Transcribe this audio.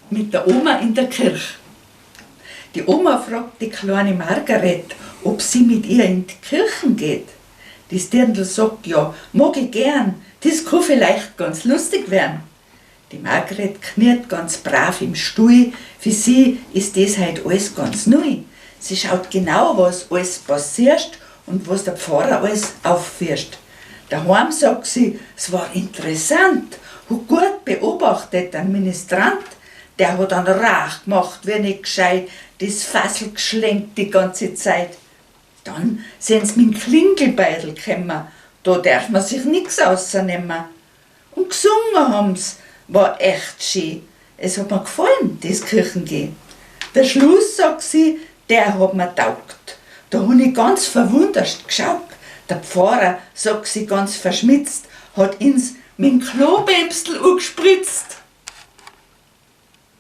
Mit der Oma in der Kirch. Die Oma fragt die kleine Margaret, ob sie mit ihr in die Kirchen geht. Des Dirndl sagt, ja, mag ich gern, das kann vielleicht ganz lustig werden. Die Margret kniet ganz brav im Stuhl, für sie ist das heut alles ganz neu. Sie schaut genau, was alles passiert und was der Pfarrer alles aufführt. Daheim sagt sie, es war interessant, hat gut beobachtet den Ministrant, der hat an Rach gemacht, wie nicht gescheit, das Fassel geschlenkt die ganze Zeit. Dann sind sie mit dem Klingelbeutel gekommen, da darf man sich nix ausnehmen. Und gesungen haben's, war echt schön. Es hat mir gefallen, das Kirchengehen. Der Schluss, sagt sie, der hat mir taugt. Da hab ich ganz verwundert geschaut. Der Pfarrer, sagt sie ganz verschmitzt, hat ins mit dem Klopäpstl angespritzt.